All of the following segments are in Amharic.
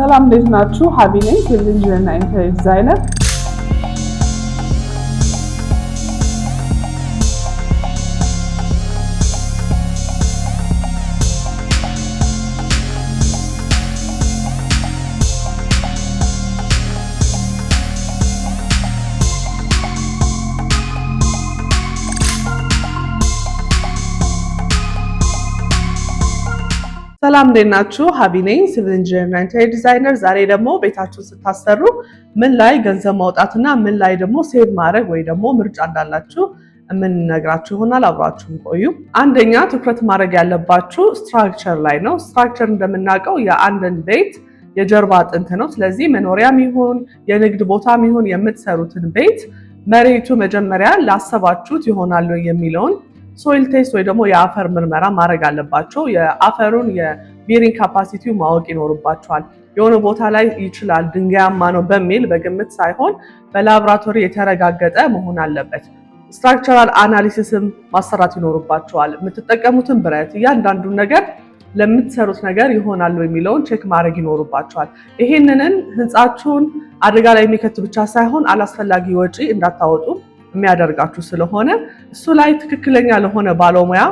ሰላም፣ እንዴት ናችሁ? ሀቢ ነኝ፣ civil engineer እና interior designer። ሰላም፣ እንዴት ናችሁ? ሀቢ ነኝ፣ civil engineer እና interior designer። ዛሬ ደግሞ ቤታችሁን ስታሰሩ ምን ላይ ገንዘብ ማውጣትና ምን ላይ ደግሞ save ማድረግ ወይ ደግሞ ምርጫ እንዳላችሁ የምንነግራችሁ ይሆናል። አብራችሁን ቆዩ። አንደኛ ትኩረት ማድረግ ያለባችሁ structure ላይ ነው። Structure እንደምናውቀው የአንድን ቤት የጀርባ አጥንት ነው። ስለዚህ መኖሪያም ይሁን የንግድ ቦታም ይሁን የምትሰሩትን ቤት መሬቱ መጀመሪያ ላሰባችሁት ይሆናል የሚለውን soil test ወይ ደግሞ የአፈር ምርመራ ማድረግ አለባችሁ። የአፈሩን የ bearing capacity ው ማወቅ ይኖርባችኋል። የሆነ ቦታ ላይ ይችላል፣ ድንጋያማ ነው በሚል በግምት ሳይሆን በላብራቶሪ የተረጋገጠ መሆን አለበት። Structural analysis ም ማሰራት ይኖርባችኋል። የምትጠቀሙትን ብረት፣ እያንዳንዱን ነገር ለምትሰሩት ነገር ይሆናል የሚለውን check ማድረግ ይኖርባችኋል። ይሄንንን ህንፃችሁን አደጋ ላይ የሚከት ብቻ ሳይሆን አላስፈላጊ ወጪ እንዳታወጡ የሚያደርጋችሁ ስለሆነ እሱ ላይ ትክክለኛ ለሆነ ባለሙያ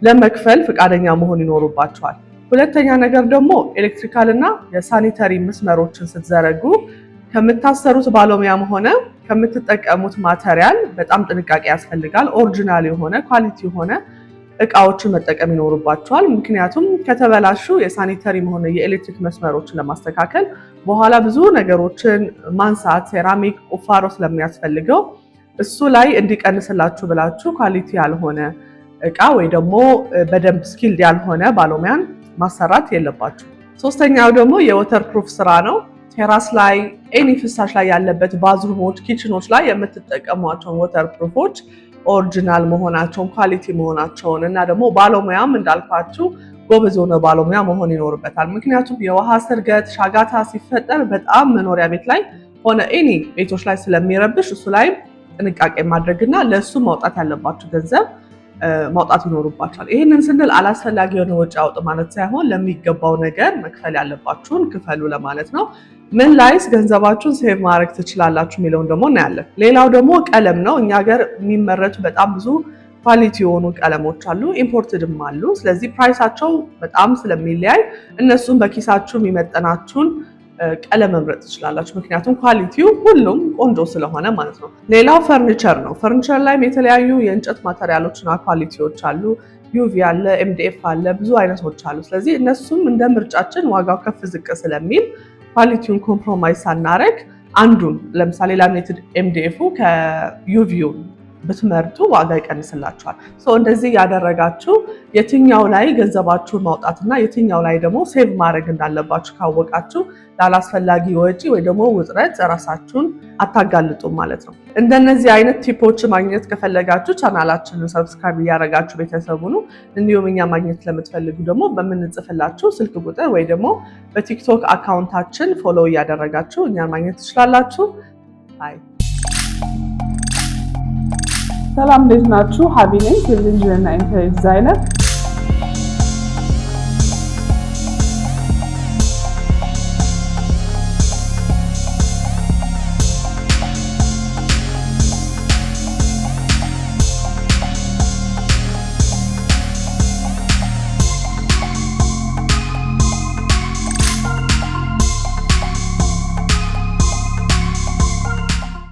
ለመክፈል ፈቃደኛ መሆን ይኖርባችኋል። ሁለተኛ ነገር ደግሞ electrical እና የ sanitary መስመሮችን ስትዘረጉ ከምታሰሩት ባለሙያም ሆነ ከምትጠቀሙት material በጣም ጥንቃቄ ያስፈልጋል። Original የሆነ፣ quality የሆነ እቃዎችን መጠቀም ይኖርባችኋል። ምክንያቱም ከተበላሹ የ sanitary ም ሆነ የኤሌክትሪክ መስመሮችን ለማስተካከል በኋላ ብዙ ነገሮችን ማንሳት፣ ሴራሚክ ቁፋሮ ስለሚያስፈልገው እሱ ላይ እንዲቀንስላችሁ ብላችሁ quality ያልሆነ እቃ ወይ ደግሞ በደንብ skilled ያልሆነ ባለሙያን ማሰራት የለባችሁም። ሶስተኛው ደግሞ የ waterproof ስራ ነው። Terrace ላይ፣ any ፍሳሽ ላይ ያለበት bathroom ኦች፣ kitchen ኦች ላይ የምትጠቀሟቸውን waterproof ኦች original መሆናቸውን፣ quality መሆናቸውን እና ደግሞ ባለሙያም እንዳልኳችሁ ጎበዝ የሆነ ባለሙያ መሆን ይኖርበታል። ምክንያቱም የውሃ ስርገት፣ ሻጋታ ሲፈጠር በጣም መኖሪያ ቤት ላይ ሆነ any ቤቶች ላይ ስለሚረብሽ እሱ ላይ ጥንቃቄ ማድረግና ለእሱ ማውጣት ያለባችሁ ገንዘብ ማውጣት ይኖርባችኋል። ይህንን ስንል አላስፈላጊ የሆነ ወጪ አውጡ ማለት ሳይሆን ለሚገባው ነገር መክፈል ያለባችሁን ክፈሉ ለማለት ነው። ምን ላይስ ገንዘባችሁን save ማድረግ ትችላላችሁ የሚለውን ደግሞ እናያለን። ሌላው ደግሞ ቀለም ነው። እኛ ሀገር የሚመረቱ በጣም ብዙ quality የሆኑ ቀለሞች አሉ፣ imported ም አሉ። ስለዚህ price ኣቸው በጣም ስለሚለያይ እነሱን በኪሳችሁ የሚመጠናችሁን ቀለም መምረጥ ትችላላችሁ። ምክንያቱም quality ው ሁሉም ቆንጆ ስለሆነ ማለት ነው። ሌላው ፈርኒቸር ነው። ፈርኒቸር ላይም የተለያዩ የእንጨት material ኦችና quality ዎች አሉ። UV አለ፣ MDF አለ፣ ብዙ አይነቶች አሉ። ስለዚህ እነሱም እንደ ምርጫችን ዋጋው ከፍ ዝቅ ስለሚል quality ውን compromise ሳናረግ አንዱን፣ ለምሳሌ laminated MDF ኡ ከ UV ው ብትመርጡ ዋጋ ይቀንስላችኋል። እንደዚህ ያደረጋችሁ የትኛው ላይ ገንዘባችሁን ማውጣትና የትኛው ላይ ደግሞ save ማድረግ እንዳለባችሁ ካወቃችሁ ላላስፈላጊ ወጪ ወይ ደግሞ ውጥረት ራሳችሁን አታጋልጡም ማለት ነው። እንደነዚህ አይነት tip ኦች ማግኘት ከፈለጋችሁ ቻናላችንን subscribe እያደረጋችሁ ቤተሰብ ሁኑ። እንዲሁም እኛን ማግኘት ለምትፈልጉ ደግሞ በምንጽፍላችሁ ስልክ ቁጥር ወይ ደግሞ በቲክቶክ account ኣችን follow እያደረጋችሁ እኛን ማግኘት ትችላላችሁ። Bye። ሰላም፣ እንዴት ናችሁ? ሀቢ ነኝ፣ civil engineer እና interior designer።